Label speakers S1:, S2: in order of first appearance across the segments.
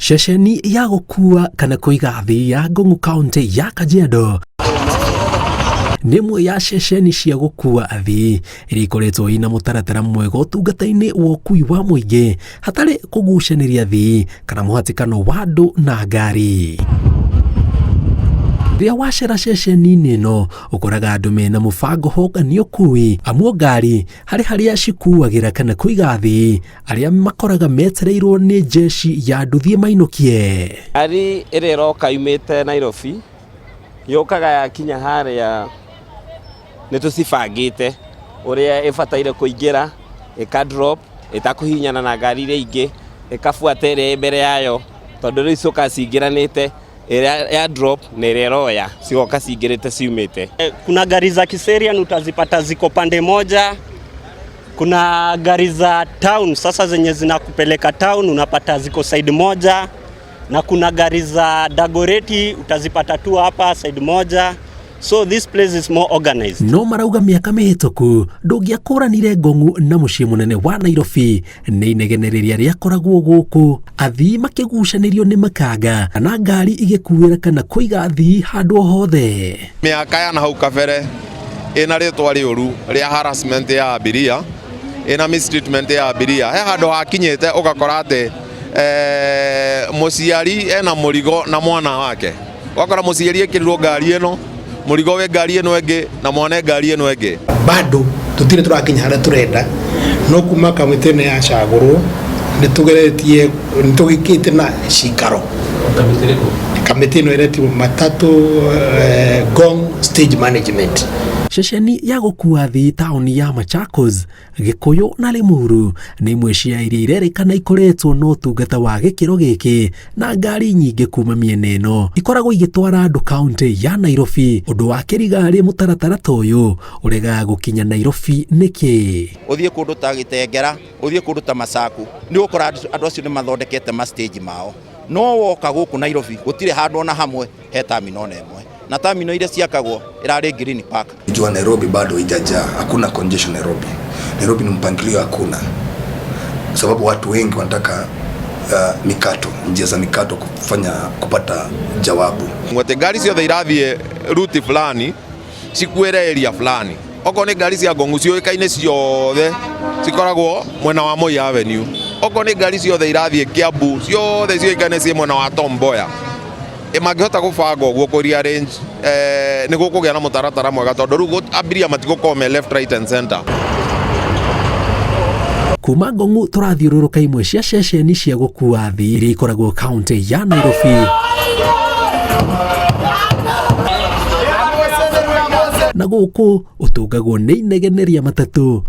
S1: Ceceni ya gũkua kana kũiga athii ya Ngong'u kaunti ya Kajiado nĩ ĩmwe ya ceceni cia gũkua athii iria ikoretwo ina mũtaratara mwega ũtungata-inĩ wa ũkui wa mũingĩ hatarĩ kũgucanĩria athii kana mũhatĩkano wa andũ na ngari. Rĩrĩa wacera ceceni-inĩ ĩno ũkoraga andũ mena mũbango hongani ũkui amu ngari harĩ harĩa cikuagĩra kana kũiga athii arĩa makoraga metereirwo nĩ jeshi ya nduthi mainũkie.
S2: Ngari ĩrĩa ĩroka yumĩte Nairobi yũkaga yakinya harĩa nĩ tũcibangĩte ũrĩa ĩbataire kũingĩra ĩka drop ĩtakũhihinyana na ngari iria ingĩ ĩkabuata ĩrĩa ĩ mbere yayo tondũ rĩu ciũkaga cingĩranĩte ĩrĩa ya drop na ĩrĩa ĩroya cigoka cingĩrĩte ciumĩte.
S3: Kuna gari za Kiserian utazipata ziko pande moja. Kuna gari za town sasa zenye zinakupeleka town unapata ziko side moja, na kuna gari za Dagoreti utazipata tu hapa side moja. So this place is more organized.
S1: No marauga mĩaka mĩhĩtũku ndũngĩakũranire Ngong'u na mũciĩ mũnene wa Nairobi nĩ inegene rĩrĩa rĩakoragwo gũkũ athii makĩgucanĩrio nĩ makanga kana ngari igĩkuĩra kana kũiga athii handũ o hothe.
S4: Mĩaka ya nahau kabere ĩna rĩtwa rĩũru rĩa harassment ya abiria ĩna mistreatment ya abiria he handũ hakinyĩte ũgakora atĩ mũciari ena mũrigo na mwana wake ũgakora mũciari ekĩrirwo ngari ĩno mũrigo wĩ ngari ĩno ĩngĩ na mwana e ngari ĩno ĩngĩ.
S5: Bado tutire turakinya haria turenda no kuma kamĩtĩ ĩno yacagũrwo nĩ tũgeretie nĩ tũgĩkĩte na cikaro kamĩtĩ ĩno ĩretirwo matatu Ngong stage management.
S1: Ceceni ya gũkua athii taũni ya Machakos, Gĩkũyũ na Limuru nĩ imwe cia iria irerĩkana ikoretwo na ũtungata wa gĩkĩro gĩkĩ na ngari nyingĩ kuma mĩena ĩno ikoragwo igĩtwara andũ kaunti ya Nairobi. Ũndũ wa kĩriga arĩ mũtaratara ta ũyũ ũregaga gũkinya Nairobi nĩkĩ?
S6: Ũthiĩ kũndũ ta Gĩtengera, ũthiĩ kũndũ ta Masaku, nĩ ũgũkora andũ acio nĩ mathondekete ma stage mao. No woka gũkũ Nairobi gũtirĩ handũ ona hamwe he terminal ona ĩmwe, na terminal iria ciakagwo ĩrarĩ Green Park.
S7: Jua Nairobi bado haijajaa, hakuna congestion Nairobi. Nairobi ni mpangilio hakuna, sababu watu wengi wanataka mikato, njia za mikato kufanya kupata jawabu.
S4: Ngwete ngari ciothe irathiĩ route fulani cikuĩre area fulani, okorwo nĩ ngari cia Ngong'u ciũĩkaine ciothe cikoragwo mwena wa Moi Avenue, okorwo nĩ ngari ciothe irathiĩ Kiambu ciothe ciũĩkaine ciĩ mwena wa Tom Mboya. Mangĩhota gũbanga ũguo kũ rearrange nĩ gũkũgĩa na mũtaratara mwega tondũ rĩu abiria matigũkorwo me left, right and center.
S1: Kuma Ngong'u tũrathiũrũrũka imwe cia ceceni cia gũkua athii iria ikoragwo kaunti ya Nairobi. Na gũkũ ũtũngagwo nĩ inegene rĩa matatũ,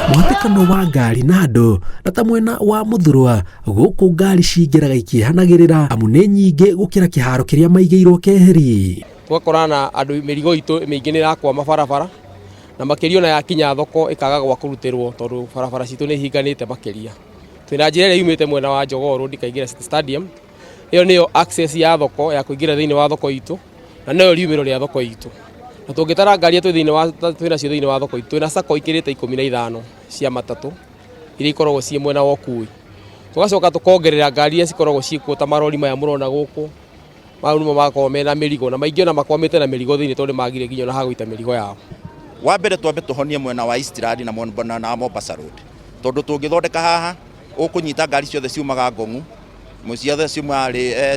S1: mũhatĩkano wa ngari na andũ, na ta mwena wa Mũthurwa gũkũ ngari cingĩraga ikĩhanagĩrĩra amu nĩ nyingĩ gũkĩra kĩharo kĩrĩa maigĩirwo keheri.
S8: Tũgakora na andũ mĩrigo itũ mĩingĩ nĩ ĩrakwama barabara, na makĩria ona yakinya thoko ĩkaga gwa kũrutĩrwo tondũ barabara citũ nĩ ihinganĩte makĩria. Twĩna njĩra ĩrĩa yumĩte mwena wa Jogoo Road ĩkaingĩra City Stadium, ĩyo nĩyo access ya thoko ya kũingĩra thĩinĩ wa thoko itũ, na noyo riumĩro rĩa thoko itũ. Na tũngĩtara ngari iria twĩ nacio thĩinĩ wa thoko itũ, twĩna sacco ikĩrĩte 15 cia matatũ iria ikoragwo ciĩ mwena wa ũkui. Tũgacoka tũkongerera ngari iria cikoragwo ciĩkuo ta marori maya mũrona gũkũ, mau nĩmo makoragwo mena mĩrigo, na maingĩ ona makwamĩte na mĩrigo thĩinĩ tondũ nĩmagire nginya ona ha gũita mĩrigo yao.
S6: Wa mbere twambe tũhonie mwena wa Eastland na na Mombasa Road, tondũ tũngĩthondeka haha ũkũnyita ngari ciothe ciumaga Ngong'u, ciothe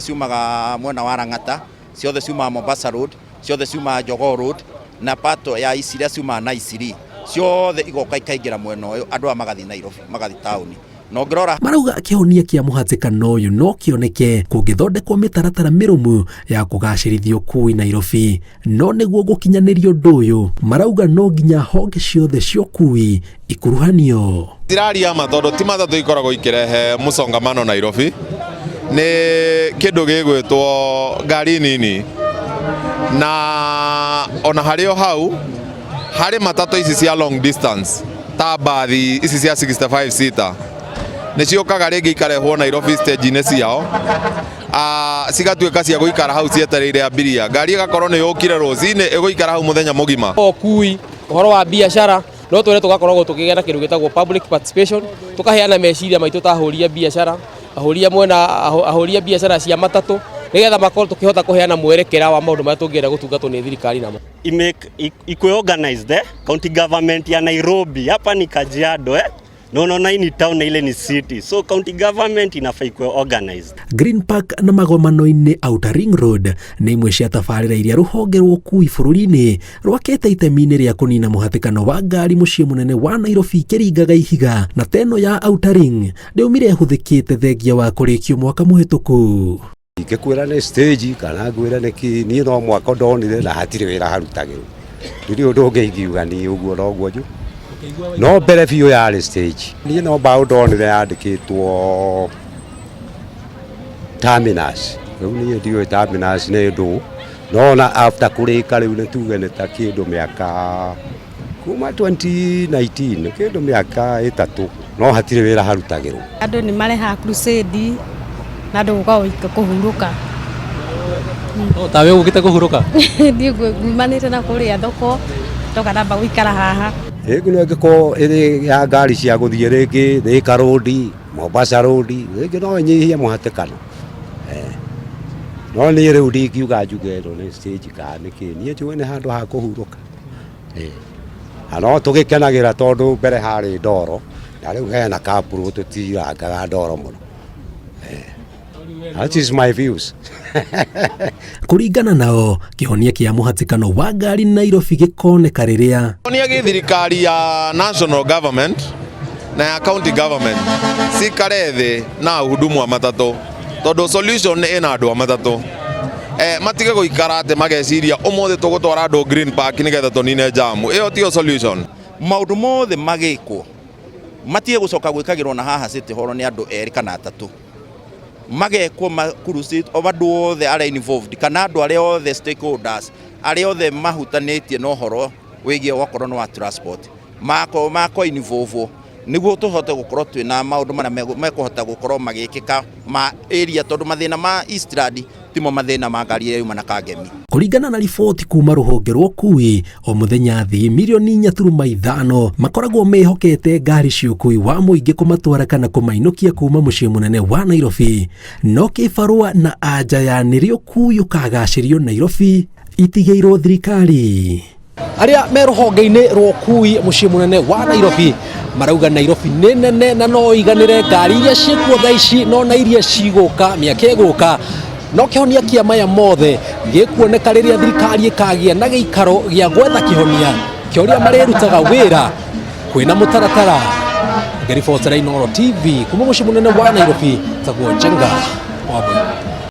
S6: ciumaga mwena wa Lang'ata, ciothe ciumaga Mombasa Road, ciothe ciumaga Jogoo Road, na pato ya ici iria ciumaga na Eastleigh, ciothe igoka ikaingĩra mwena ũyũ, andũ aya magathiĩ Nairobi, magathiĩ taũni. Na ũngĩrora
S1: marauga kĩhonia kĩa mũhatĩkano ũyũ no kĩoneke kũngĩthondekwo mĩtaratara mĩrũmu ya kũgacĩrithia ũkui Nairobi. No nĩguo gũkinyanĩria ũndũ ũyũ marauga no nginya honge ciothe cia ũkui ikuruhanio.
S4: Tiraria ma tondũ ti matatũ ikoragwo ikĩrehe mũsongamano Nairobi, nĩ kĩndũ gĩgwĩtwo ngari nini, na ona harĩ o hau harĩ matatũ ici cia long distance ta mbathi ici cia 65 seater nĩ ciũkaga rĩngĩ ikarehwo Nairobi stage-inĩ ciao, cigatuĩka cia gũikara hau cietereire abiria. Ngari ĩgakorwo nĩ yũkire rũcinĩ ĩgũikara hau mũthenya mũgima.
S8: Ũkui, ũhoro wa biacara, No twende tũgakoragwo tũkĩgĩa na kĩndũ gĩtagwo public participation, tũkaheana meciria maitũ ta ahũri a biacara, ahũri a mwena, ahũri a biacara cia matatũ, nĩgetha makorwo tũkĩhota kũheana mwerekera wa maũndũ marĩa tũngĩenda gũtungatwo nĩ thirikari namo.
S3: Ikuwe organized, eh? County government ya Nairobi hapa ni Kajiado, eh? No, no, hii ni town na ile ni city, so county government inafaa ikuwe organized.
S1: Green Park na magomano-inĩ Outer Ring Road nĩ imwe cia tabarĩra iria rũhonge rwa ũkui bũrũri-inĩ rwakĩte itemi-inĩ rĩa kũnina mũhatĩkano wa ngari mũciĩ mũnene wa Nairobi ikĩringaga ihiga, na teno ya Outer Ring ndĩumire ĩhũthĩkĩte thengia wa kũrĩkio mwaka mũhĩtũku.
S9: Ingĩkwĩra nĩ stage kana ngwĩre nĩ kĩ, niĩ no mwako ndonire na hatirĩ wĩra harutagĩrwo. Ndirĩ ũndũ ũngĩ ingiuga niĩ, ũguo noguo njũ. No mbere biũ yarĩ stage. Niĩ no mbaũ ndonire yandĩkĩtwo terminus. Rĩu niĩ ndiũĩ terminus nĩ ndũ, no ona after kũrĩka rĩu nĩ tuge nĩ ta kĩndũ mĩaka kuma 2019, kĩndũ mĩaka 3, no hatirĩ wĩra harutagĩrwo.
S10: Andũ nĩ marehaga crusade na andũ gũka kũhurũka.
S8: No tawe ũkĩte kũhurũka?
S10: Ndiĩ ngumanĩte na kũrĩa thoko, ndoka namba gũikara haha.
S9: Rĩngĩ no ĩngĩkorwo ĩrĩ ya ngari cia gũthiĩ rĩngĩ Thika Road, Mombasa Road, rĩngĩ no ĩnyihie mũhatĩkano. No niĩ rĩu ndingiuga njuge ĩno nĩ stage kana nĩ kĩ, niĩ njũĩ nĩ handũ ha kũhurũka. Na no tũgĩkenagĩra tondũ mbere harĩ ndoro, na rĩu hena kaburu tũtirangaga ndoro mũno. That is my views.
S1: Kũringana nao, kĩhonia kĩa mũhatĩkano wa ngari Nairobi gĩkoneka rĩrĩa
S4: kĩhonia gĩ thirikari ya national government na ya county government cikare thĩ na ahudumu a matatũ, tondũ solution ĩna andũ a matatũ. Matige gũikara atĩ mageciria ũmũthĩ tũgũtwara andũ Green Park nĩgetha tũnine jamu. Ĩyo tiyo solution.
S6: Maũndũ mothe magĩkwo matige gũcoka gwĩkagĩrwo na haha City Hall nĩ andũ erĩ kana atatũ, magekwo crusade o andũ othe arĩa involved kana andũ arĩa othe stakeholders arĩa othe mahutanĩtie na ũhoro wĩgiĩ wakorwo nĩ wa transport mako involve, nĩguo tũhote gũkorwo twĩna maũndũ marĩa mekũhota gũkorwo magĩkĩka ma area, tondũ mathĩna ma Eastland timo mathĩna ma ngari ĩrĩa yuma na Kangemi.
S1: Kũringana na riboti kuma rũhonge rwa ũkui, o mũthenya thĩ mirioni 4.5 makoragwo mehokete ngari cia ũkui wa mũingĩ kũmatwara kana kũmainũkia kuma mũciĩ mũnene wa Nairobi. No kĩbarũa na anja ya nĩrĩ ũkui ũkagacĩrio Nairobi itigĩirwo thirikari.
S8: Arĩa me rũhonge-inĩ rwa ũkui mũciĩ mũnene wa Nairobi marauga Nairobi nĩ nene na no iganĩre ngari iria ciĩkuo thaa ici no na iria cigũka mĩaka ĩgũka. No kĩhonia kĩa maya mothe gĩkuoneka rĩrĩa thirikari ĩkagĩa na gĩikaro gĩa gwetha kĩhonia kĩa ũrĩa marĩrutaga wĩra kwĩna mũtaratara. Ngĩribotera Inooro TV kuma mũciĩ mũnene wa Nairobi, tagwo Njenga Wambui.